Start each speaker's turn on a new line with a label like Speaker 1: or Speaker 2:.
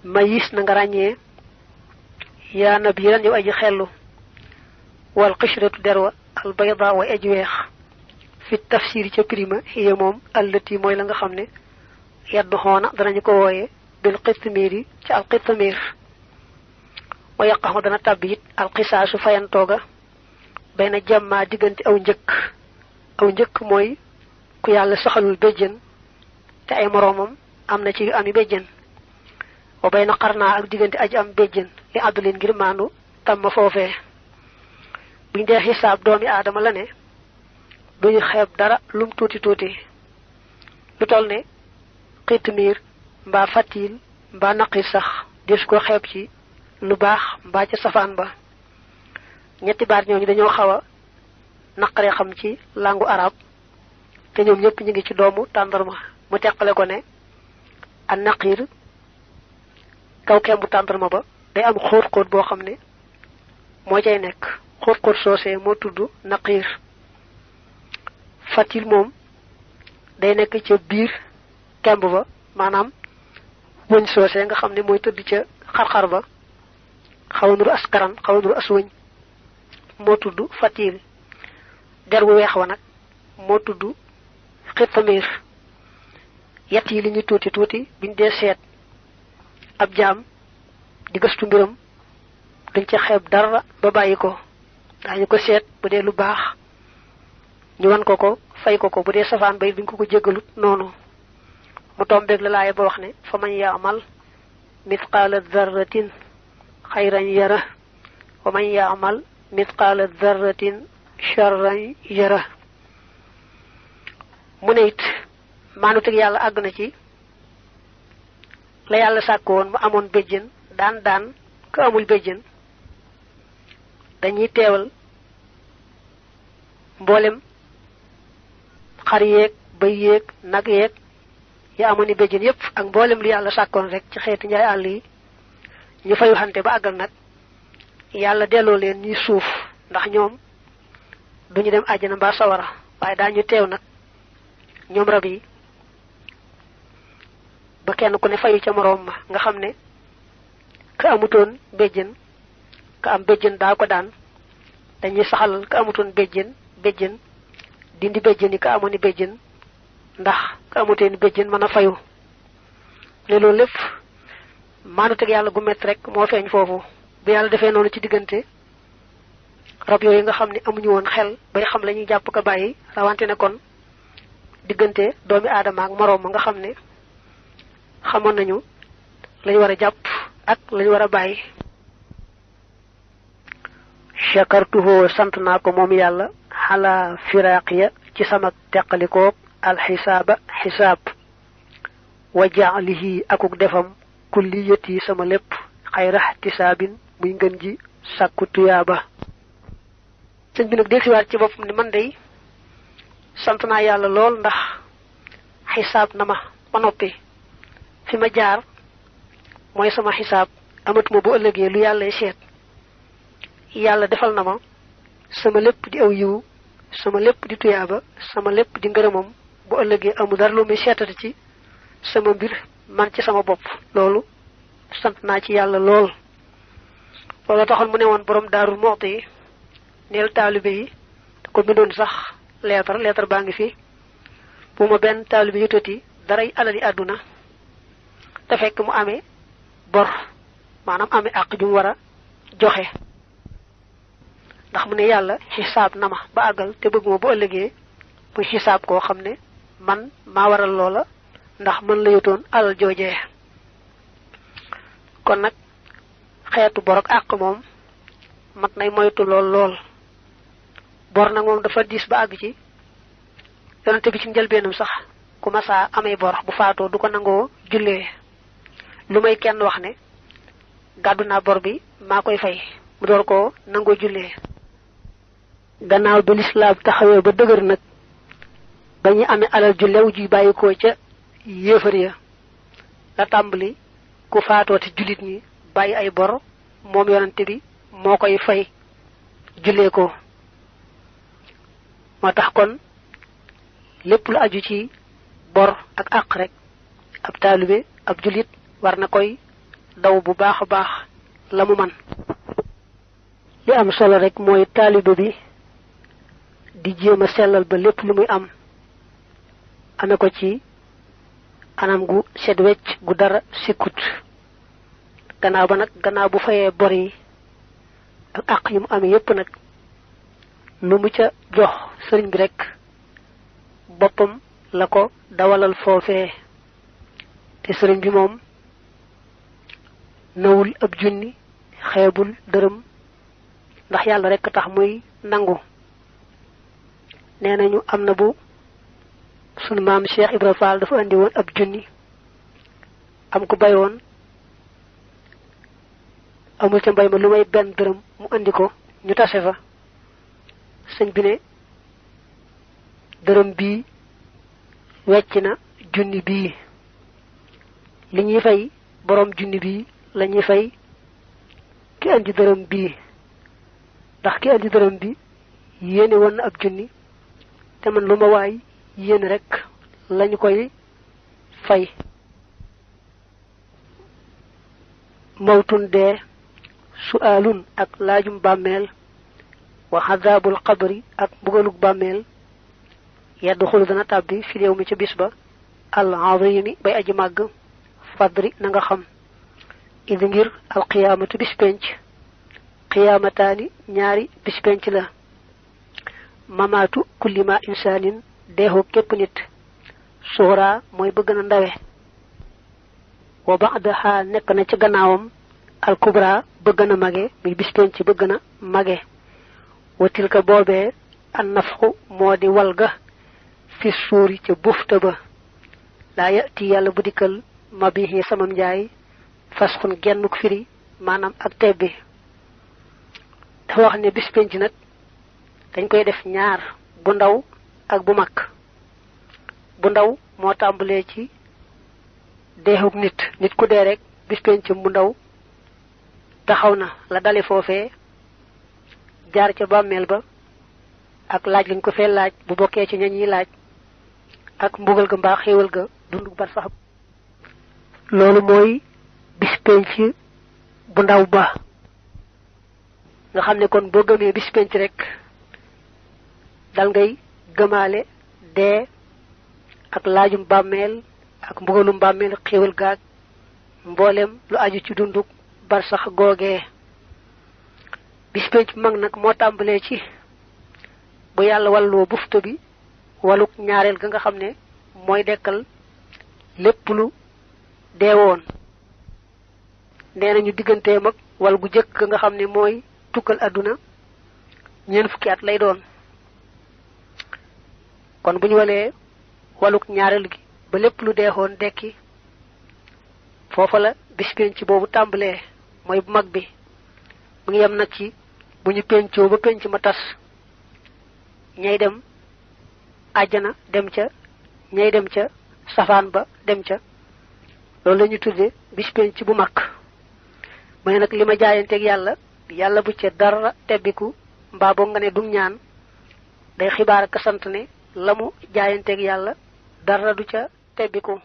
Speaker 1: mayis na nga ràññee yaa nabiran yow aji xellu wal qishratu derwa al bayda wa aji weex fi tafsir ca prima hiya moom allati mooy la nga xam ne yaddu xoona danañu ko wooye bil qitmiri ca al qitmir wa yaqaxu dana tàbbi it al qisaasu fayantooga bay na jàmmaa diggante aw njëkk mooy ku yàlla saxalul béjjën te ay moroomam am na ci yu ami béjjën wa bay na xarnaa ak diggante aji am béjjën li àddulin ngir maandu tam ma foofee buñ dee xisaab doomi aadama la ne duñu xeeb dara lum tuuti tuuti lu toll ne xitmiir mbaa fatil mbaa naqir sax des ko xeeb ci lu baax mbaa ca safaan ba ñetti baat ñooñu dañoo xaw a naqaree xam ci langu arab te ñoom ñëpp ñu ngi ci doomu tàndarma mu teqale ko ne an naqir kaw kembu tàndarma ba day am xóot-xóot boo xam ne moo cay nekk xóot-xóot soosee moo tudd naqir fatil moom day nekk ca biir kemb ba maanaam wëñ soosee nga xam ne mooy tëdd ca xar-xar ba xaw a nuru askaran xaw a nuru as wëñ moo tudd fatil der bu weex wa nag moo tudd xitmir yett yi li ñu tuuti tuuti biñ dee seet ab jaam di gëstu mbiram duñ ca xeeb dara ba bàyyi ko daañu ko seet bu dee lu baax ñu wan ko fay ko bu dee safaan bay duñ ko jéggalut noonu mu tombeeg la laaya ba wax ne fa man yaamal mithqaala darratin xayran yara wa man yaamal mithqaala darratin charran yara mu ne it maanuteg yàlla àgg na ci la yàlla sàkkoon mu amoon béjjën daan ka amul béjjën dañuy teewal mboolem xar yeeg bëy yeeg nag yeeg ya amoon ni béjjën yépp ak mboolem lu yàlla sàkkoon rek ci xeeti njaay àll yi ñu fayu xante ba àggal nag yàlla delloo leen ñuy suuf ndax ñoom duñu dem àjjana mbaa sawara waaye daañu teew nag ñoom rab yi ba kenn ku ne fayu ca moroom ma nga xam ne ka amutoon béjjën ka am béjjën daa ko daan dañuy saxalal ka amutoon béjjën dindi béjjën yi ka amoon ni béjjën ndax ka amuteen béjjën mën a fayu ne loolu lépp maanu teg yàlla gu mett rek moo feeñ foofu bu yàlla defee noonu ci diggante rab yooyu nga xam ne amuñu woon xel bay xam la ñuy jàpp ko bàyyi rawante ne kon diggante doomi aadama ak moroom ma nga xam ne xamoon nañu lañ war a jàpp ak lañ war a bàyyi shakartuhu sant naa ko moom yàlla xala firaaqiya ci sama teqalikoog alxisaaba xisaab wa jaalihi akuk defam kulliyati sama lépp xayra ihtisaabin muy ngën ji sàkku tuyaaba sëñ bi nag delsiwaat ci boppam ni man day sant naa yàlla lool ndax xisaab na ma ba noppi fi ma jaar mooy sama xisaab amatuma bu ëllëgee lu yàllay seet yàlla defal na ma sama lépp di aw yiw sama lépp di tuyaaba sama lépp di ngërëmam bu ëllëgee amul dara lu muy seetati ci sama mbir man ci sama bopp loolu sant naa ci yàlla lool loolu taxoon mu ne woon borom Daaru Muxti yi neel taalibe yi ko bindoon sax leetar baa ngi fi bu ma benn taalibe yutati daray alali àdduna te fekk mu amee bor maanaam amee àq ju mu war a joxe ndax mu ne yàlla xisaab na ma ba àggal te bëgg ma bu ëllëgee muy xisaab koo xam ne man maa waral loola ndax mën la yotoon alal joojee kon nag xeetu bor ak àq moom mat nay moytu lool bor nag moom dafa diis ba àgg ci yonente bi ci njëlbeenam sax ku masaa amee bor bu faatoo du ko nangoo jullee lu may kenn wax ne gàddu naa bor bi maa koy fay mu door koo nangoo jullee gannaaw bi lislaam taxawee ba dëgër nag ba ñu amee alal ju lew ju bàyyikoo ca yéefar ya la tàmbali ku faatoo te jullit ñi bàyyi ay bor moom yonente bi moo koy fay jullee ko moo tax kon lépp lu aju ci bor ak àq rek ab taalibe ab jullit war na koy daw bu baax a baax la mu man li am solo rek mooy taalibe bi di jéem a sellal ba lépp lu muy am ame ko ci anam gu set wecc gu dara sikkut gannaaw ba nag gannaaw bu fayee bor yi ak àq yi mu amee yépp nag lu mu ca jox sëriñ bi rek boppam la ko dawalal foofee te sëriñ bi moom nawul ab junni xeebul dërëm ndax yàlla rek tax muy nangu nee nañu am na bu sunu maam Cheikh Ibra Fall dafa andi woon ab junni am ko bayoon amul ca mbay ma lu may benn dërëm mu andi ko ñu tase fa sëñ bi ne dërëm bii wecc na junni bii li ñuy fay borom junni bii la ñuy fay ki andi dërëm bii ndax ki andi dërëm bi yéene woon na ab junni te man lu ma waay yéene rek lañu koy fay mawtun dee su'aalun ak laajum bàmmeel wa xadaabul qabri ak mbugalug bàmmeel yaddu xulu dana tàbbi fi réew mi ca bis ba al azimi bay aji màgg fadri na nga xam idi ngir al qiyaamatu bis penc qiyaamataani ñaari bis penc la mamaatu kulli ma insaanin deexu képp nit suura mooy bëgg na ndawe wa ba'daha nekk na ci gannaawam al kubra bëgg na mage muy bis penc bëgg na mage wa tilka boobee an nafxu moo di walga fi suuri ca bufta ba laa yati yàlla bu dikkal ma bihi samam njaay fasxun gennuk firi maanaam ak tebbi dafa wax ne bis penc nag dañ koy def ñaar bu ndaw ak bu mag bu ndaw moo tàmbalee ci deexuk nit ku dee rek bis pencam bu ndaw taxaw na la dale foofee jaar ca bàmmeel ba ak laaj lañ ko fee laaj bu bokkee ci ñañuy laaj ak mbugal ga mbaa xéewal ga dundu bar sax loolu mooy bis penc bu ndaw ba nga xam ne kon boo gëmee bis penc rek dal ngay gëmaale dee ak laajum bàmmeel ak mbugalum bàmmeel xéewal gaag mboolem lu aju ci dunduk bar sax googee bis penc mag nag moo tàmbalee ci bu yàlla walloo bufta bi waluk ñaareel ga nga xam ne mooy dekkal lépp lu deewoon nee nañu digganteem ak wal gu jëkk ga nga xam ne mooy tukkal àdduna ñeent fukki at lay doon kon bu ñu walee waluk ñaareel gi ba lépp lu deexoon dekki foofa la bis penc boobu tàmbalee mooy bu mag bi mu ngi yem nag ci bu ñu pencoo ba penc ma tas ñay dem àjjana dem ca ñay dem ca safaan ba dem ca loolu la ñu tudde bis penc bu mag mu ne nag li ma jaayanteeg yàlla bu ca dara tebbiku mbaa boo nga ne du ñaan day xibaar ak sant ne la mu jaayanteeg yàlla dara du ca tebbiku